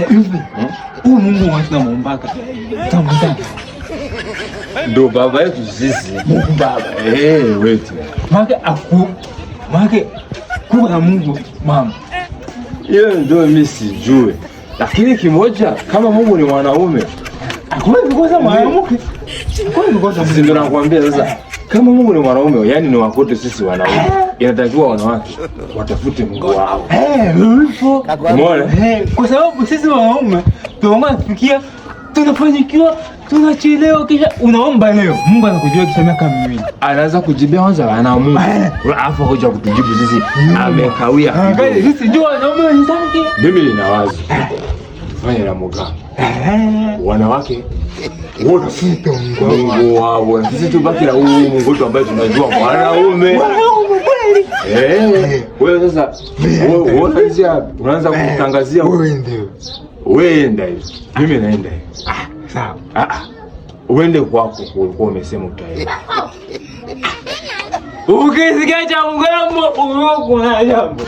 Hivi huu Mungu wa tunamuombaka tunamuita Ndo baba yetu sisi. Mungu Baba. Eh, wetu. Maana aku maana kuwa na Mungu mama. Hiyo ndio mimi sijue. Lakini kimoja kama Mungu ni mwanaume, Hakuwezi kukosa mwanamke. Hakuwezi kukosa sisi ndio nakwambia sasa. Kama Mungu ni mwanaume, yani ni wakote sisi wanaume. Inatakiwa wanawake watafute Mungu wao. Eh, hivyo. Umeona? Eh, kwa sababu sisi wanaume tunafikia tunafanyikiwa tunachelewa, kisha unaomba leo Mungu anakujua kisha miaka 2. Anaanza kujibia kwanza wanaume. Alafu hoja kutujibu sisi amekawia. Angalia sisi ndio wanaume wenzake. Mimi nina wazo. Tufanye na mugambo. Wanawake wote Mungu wao. Sisi tubaki na huu Mungu wetu ambaye tunajua mwanaume. Wanaume kweli. Eh, wewe sasa wewe unaanza unaanza kutangazia Wewe ndio. wewe enda hivi. Mimi naenda hivi. Sawa. Ah ah. Uende kwako ulikuwa umesema utaenda. Ukisikia cha mgambo, ujue kuna jambo.